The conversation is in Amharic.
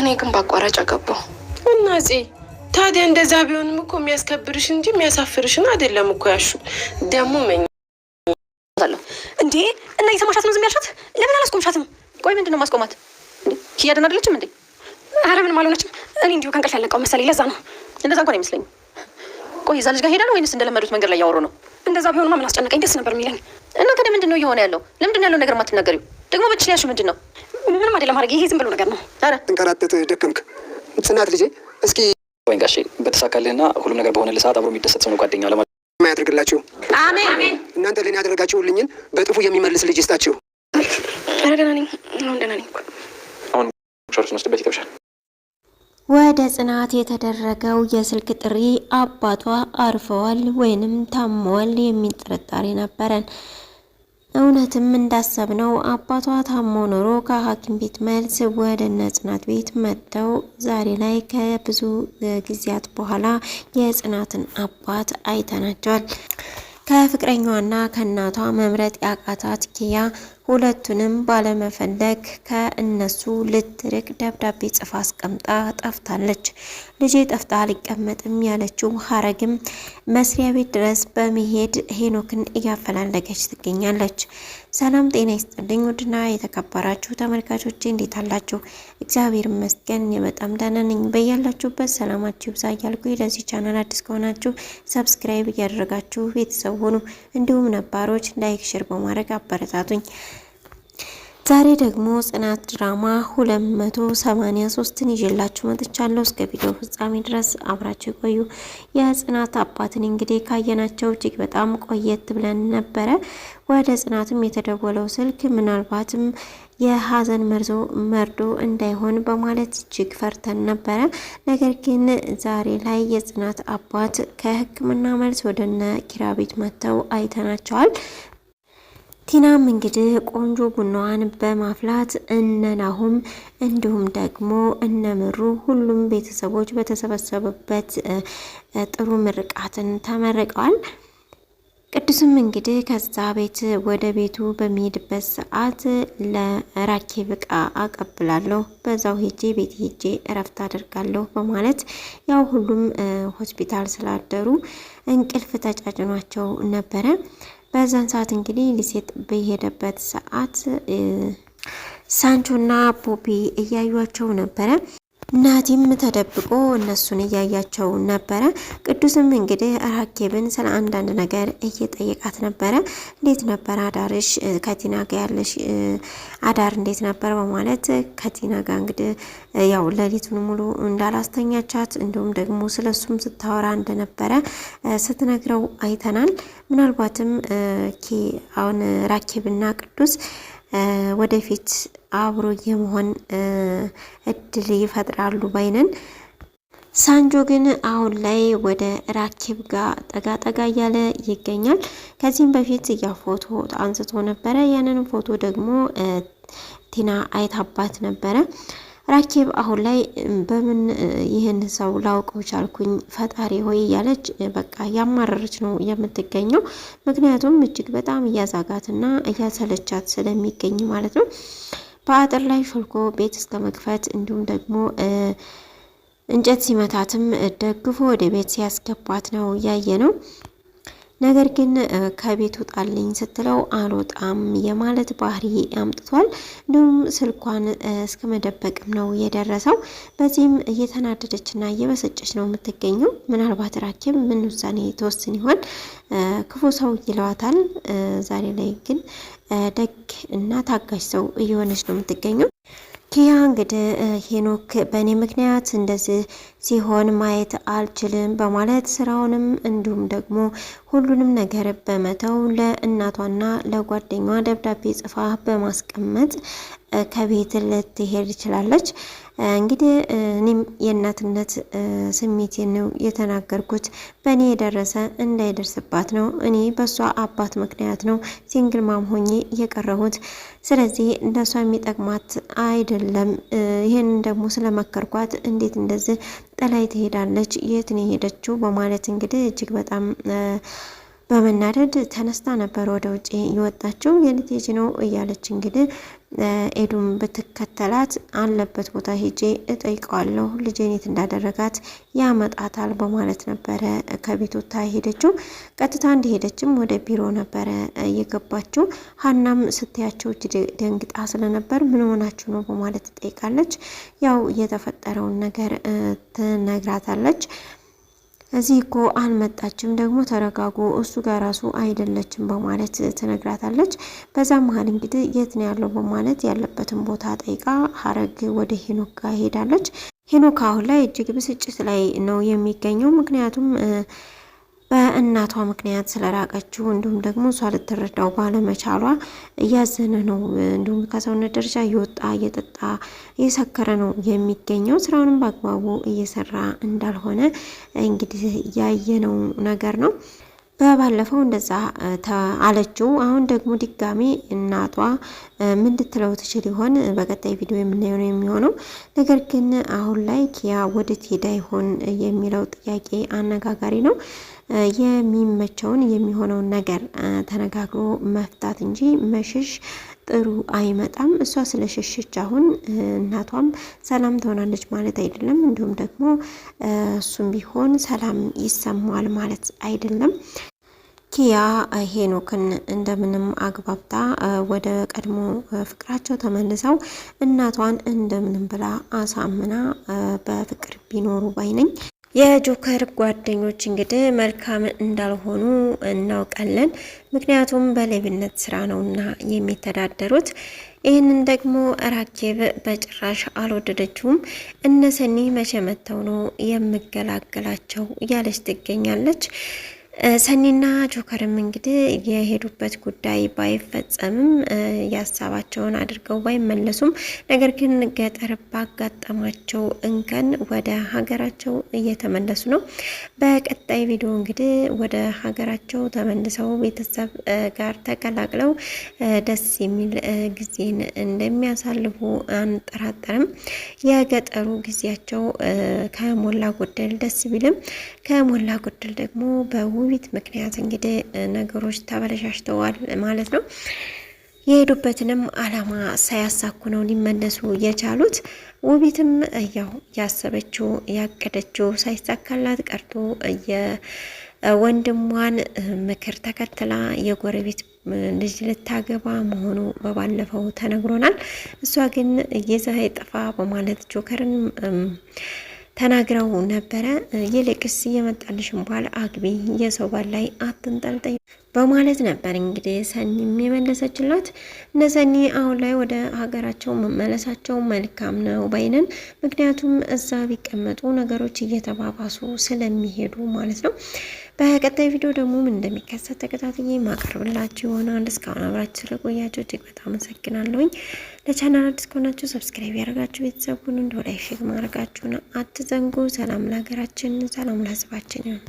እኔ ግን በአቋራጭ አገባው። እና ፄ ታዲያ እንደዛ ቢሆንም እኮ የሚያስከብርሽ እንጂ የሚያሳፍርሽን አይደለም እኮ ያሹ ደግሞ መኝ እንዴ። እና የሰማሻት ነው ዝም ያልሻት? ለምን አላስቆምሻትም? ቆይ ምንድን ነው ማስቆማት? ኪያ ደህና አይደለችም እንዴ? አረ ምንም አልሆነችም። እኔ እንዲሁ ከእንቅልፍ ያልነቃው መሰለኝ፣ ለዛ ነው። እንደዛ እንኳን አይመስለኝም። ቆይ እዛ ልጅ ጋር ሄዳ ነው ወይንስ እንደለመዱት መንገድ ላይ እያወሩ ነው? እንደዛ ቢሆንማ ምን አስጨነቀኝ፣ ደስ ነበር የሚለኝ። እና ታዲያ ምንድን ነው እየሆነ ያለው? ለምንድን ነው ያለው ነገር የማትናገሪው? ደግሞ በእጅሽ ላይ ያልሽው ምንድን ነው? ምንም አይደለም ሐረግ፣ ይሄ ዝም ብሎ ነገር ነው። አረ ትንከራተት ደከምክ። ጽናት ልጄ እስኪ ወይን ጋሼ በተሳካልህና ሁሉም ነገር በሆነልህ ሰዓት አብሮ የሚደሰት ሰው ነው ጓደኛ ለማለት ያድርግላችሁ። አሜን። እናንተ ለእኔ ያደረጋችሁልኝን በጥፉ የሚመልስ ልጅ ይስጣችሁ። ኧረ ደህና ነኝ፣ አሁን ደህና ነኝ። አሁን ሻወር ስንወስድበት ይተውሻል። ወደ ጽናት የተደረገው የስልክ ጥሪ አባቷ አርፈዋል ወይንም ታመዋል የሚል ጥርጣሬ ነበረን። እውነትም እንዳሰብነው አባቷ ታሞ ኖሮ ከሐኪም ቤት መልስ ወደ እነ ጽናት ቤት መጥተው ዛሬ ላይ ከብዙ ጊዜያት በኋላ የጽናትን አባት አይተናቸዋል። ከፍቅረኛዋና ከእናቷ መምረጥ ያቃታት ኪያ ሁለቱንም ባለመፈለግ ከእነሱ ልትርቅ ደብዳቤ ጽፋ አስቀምጣ ጠፍታለች። ልጄ ጠፍታ አልቀመጥም ያለችው ሀረግም መስሪያ ቤት ድረስ በመሄድ ሄኖክን እያፈላለገች ትገኛለች። ሰላም ጤና ይስጥልኝ ውድና የተከበራችሁ ተመልካቾቼ እንዴት አላችሁ? እግዚአብሔር ይመስገን በጣም ደህና ነኝ። በያላችሁበት ሰላማችሁ ይብዛ እያልኩ ለዚህ ቻናል አዲስ ከሆናችሁ subscribe እያደረጋችሁ ቤተሰብ ሁኑ። እንዲሁም ነባሮች like፣ share በማድረግ አበረታቱኝ። ዛሬ ደግሞ ጽናት ድራማ 283ን ይዤላችሁ መጥቻለሁ። እስከ ቪዲዮ ፍጻሜ ድረስ አብራችሁ ይቆዩ። የጽናት አባትን እንግዲህ ካየናቸው እጅግ በጣም ቆየት ብለን ነበረ። ወደ ጽናትም የተደወለው ስልክ ምናልባትም የሀዘን መርዞ መርዶ እንዳይሆን በማለት እጅግ ፈርተን ነበረ። ነገር ግን ዛሬ ላይ የጽናት አባት ከሕክምና መልስ ወደነ ኪራ ቤት መጥተው አይተናቸዋል። ቲናም እንግዲህ ቆንጆ ቡናዋን በማፍላት እነ ናሁም እንዲሁም ደግሞ እነ ምሩ ሁሉም ቤተሰቦች በተሰበሰቡበት ጥሩ ምርቃትን ተመርቀዋል። ቅዱስም እንግዲህ ከዛ ቤት ወደ ቤቱ በሚሄድበት ሰዓት ለራኬብ ዕቃ አቀብላለሁ፣ በዛው ሄጄ ቤት ሄጄ እረፍት አደርጋለሁ በማለት ያው ሁሉም ሆስፒታል ስላደሩ እንቅልፍ ተጫጭኗቸው ነበረ። በዛን ሰዓት እንግዲህ ሊሴት በሄደበት ሰዓት ሳንቾና ቦቢ እያዩቸው ነበረ። ናቲም ተደብቆ እነሱን እያያቸው ነበረ። ቅዱስም እንግዲህ ራኬብን ስለ አንዳንድ ነገር እየጠየቃት ነበረ። እንዴት ነበር አዳርሽ? ከቲና ጋ ያለሽ አዳር እንዴት ነበር? በማለት ከቲና ጋ እንግዲህ ያው ሌሊቱን ሙሉ እንዳላስተኛቻት እንዲሁም ደግሞ ስለ እሱም ስታወራ እንደነበረ ስትነግረው አይተናል። ምናልባትም አሁን ራኬብና ቅዱስ ወደፊት አብሮ የመሆን እድል ይፈጥራሉ ባይነን። ሳንጆ ግን አሁን ላይ ወደ ራኬብ ጋር ጠጋ ጠጋ እያለ ይገኛል። ከዚህም በፊት ያ ፎቶ አንስቶ ነበረ። ያንን ፎቶ ደግሞ ቲና አይታባት ነበረ። ራኬብ አሁን ላይ በምን ይህን ሰው ላውቀው ቻልኩኝ ፈጣሪ ሆይ እያለች በቃ ያማረረች ነው የምትገኘው። ምክንያቱም እጅግ በጣም እያዛጋትና እያሰለቻት ስለሚገኝ ማለት ነው። በአጥር ላይ ሾልኮ ቤት እስከ መክፈት እንዲሁም ደግሞ እንጨት ሲመታትም ደግፎ ወደ ቤት ሲያስገባት ነው ያየ ነው። ነገር ግን ከቤት ውጣልኝ ስትለው አልወጣም የማለት ባህሪ አምጥቷል። እንዲሁም ስልኳን እስከ መደበቅም ነው የደረሰው። በዚህም እየተናደደችና እየበሰጨች ነው የምትገኘው። ምናልባት ራኬብ ምን ውሳኔ ትወስን ይሆን? ክፉ ሰው ይለዋታል። ዛሬ ላይ ግን ደግ እና ታጋሽ ሰው እየሆነች ነው የምትገኘው። ኪያ እንግዲህ ሄኖክ በእኔ ምክንያት እንደዚህ ሲሆን ማየት አልችልም በማለት ስራውንም እንዲሁም ደግሞ ሁሉንም ነገር በመተው ለእናቷና ለጓደኛዋ ደብዳቤ ጽፋ በማስቀመጥ ከቤት ልትሄድ ይችላለች። እንግዲህ እኔም የእናትነት ስሜቴን ነው የተናገርኩት። በእኔ የደረሰ እንዳይደርስባት ነው። እኔ በእሷ አባት ምክንያት ነው single mom ሆኜ የቀረሁት። ስለዚህ እንደሷ የሚጠቅማት አይደለም። ይህንን ደግሞ ስለመከርኳት እንዴት እንደዚህ ጥላይ ትሄዳለች? የት ነው የሄደችው? በማለት እንግዲህ እጅግ በጣም በመናደድ ተነስታ ነበር ወደ ውጭ የወጣችው። የልትሄጂ ነው እያለች እንግዲህ ኤዱም ብትከተላት አለበት ቦታ ሄጄ እጠይቀዋለሁ ልጄን የት እንዳደረጋት ያመጣታል በማለት ነበረ ከቤት ወጥታ ሄደችው። ቀጥታ እንደሄደችም ወደ ቢሮ ነበረ የገባችው። ሀናም ስታያቸው እጅ ደንግጣ ስለነበር ምን ሆናችሁ ነው በማለት ትጠይቃለች። ያው የተፈጠረውን ነገር ትነግራታለች። እዚህ እኮ አልመጣችም፣ ደግሞ ተረጋጉ፣ እሱ ጋር ራሱ አይደለችም በማለት ትነግራታለች። በዛ መሀል እንግዲህ የት ነው ያለው በማለት ያለበትን ቦታ ጠይቃ ሀረግ ወደ ሄኖክ ጋር ሄዳለች። ሄኖክ አሁን ላይ እጅግ ብስጭት ላይ ነው የሚገኘው። ምክንያቱም በእናቷ ምክንያት ስለራቀችው እንዲሁም ደግሞ እሷ ልትረዳው ባለመቻሏ እያዘነ ነው። እንዲሁም ከሰውነት ደረጃ እየወጣ እየጠጣ እየሰከረ ነው የሚገኘው። ስራውንም በአግባቡ እየሰራ እንዳልሆነ እንግዲህ ያየነው ነገር ነው። በባለፈው እንደዛ አለችው። አሁን ደግሞ ድጋሚ እናቷ ምን ልትለው ትችል ይሆን? በቀጣይ ቪዲዮ የምናየው ነው የሚሆነው። ነገር ግን አሁን ላይ ኪያ ወዴት ሄዳ ይሆን የሚለው ጥያቄ አነጋጋሪ ነው። የሚመቸውን የሚሆነውን ነገር ተነጋግሮ መፍታት እንጂ መሸሽ ጥሩ አይመጣም። እሷ ስለሸሸች አሁን እናቷም ሰላም ትሆናለች ማለት አይደለም። እንዲሁም ደግሞ እሱም ቢሆን ሰላም ይሰማዋል ማለት አይደለም። ኪያ ሄኖክን እንደምንም አግባብታ ወደ ቀድሞ ፍቅራቸው ተመልሰው እናቷን እንደምንም ብላ አሳምና በፍቅር ቢኖሩ ባይ ነኝ። የጆከር ጓደኞች እንግዲህ መልካም እንዳልሆኑ እናውቃለን። ምክንያቱም በሌብነት ስራ ነውና የሚተዳደሩት። ይህንን ደግሞ ራኬብ በጭራሽ አልወደደችውም። እነ ሰኒ መቼ መጥተው ነው የምገላገላቸው እያለች ትገኛለች። ሰኒና ጆከርም እንግዲህ የሄዱበት ጉዳይ ባይፈጸምም ያሳባቸውን አድርገው ባይመለሱም ነገር ግን ገጠር ባጋጠማቸው እንከን ወደ ሀገራቸው እየተመለሱ ነው። በቀጣይ ቪዲዮ እንግዲህ ወደ ሀገራቸው ተመልሰው ቤተሰብ ጋር ተቀላቅለው ደስ የሚል ጊዜን እንደሚያሳልፉ አንጠራጠርም። የገጠሩ ጊዜያቸው ከሞላ ጎደል ደስ ቢልም ከሞላ ጎደል ደግሞ በውቢት ምክንያት እንግዲህ ነገሮች ተበለሻሽተዋል ማለት ነው። የሄዱበትንም አላማ ሳያሳኩ ነው ሊመለሱ የቻሉት። ውቢትም ያው ያሰበችው ያቀደችው ሳይሳካላት ቀርቶ የወንድሟን ምክር ተከትላ የጎረቤት ልጅ ልታገባ መሆኑ በባለፈው ተነግሮናል። እሷ ግን ይዘህ ጥፋ በማለት ጆከርን ተናግረው ነበረ። ይልቅስ እየመጣልሽን ባል አግቢ፣ የሰው ባል ላይ አትንጠልጠይ በማለት ነበር እንግዲህ ሰኒም የመለሰችላት። እነ ሰኒ አሁን ላይ ወደ ሀገራቸው መመለሳቸው መልካም ነው ባይነን፣ ምክንያቱም እዛ ቢቀመጡ ነገሮች እየተባባሱ ስለሚሄዱ ማለት ነው። በቀጣይ ቪዲዮ ደግሞ ምን እንደሚከሰት ተከታትዬ ማቀርብላችሁ ይሆናል። እስካሁን አብራችሁ ስለቆያችሁ እጅግ በጣም አመሰግናለሁኝ። ለቻናል አዲስ ከሆናችሁ subscribe ያደርጋችሁ ቤተሰቡን እንዲሁ like፣ share ማድረጋችሁን አትዘንጉ። ሰላም ለሀገራችን፣ ሰላም ለሕዝባችን ይሁን።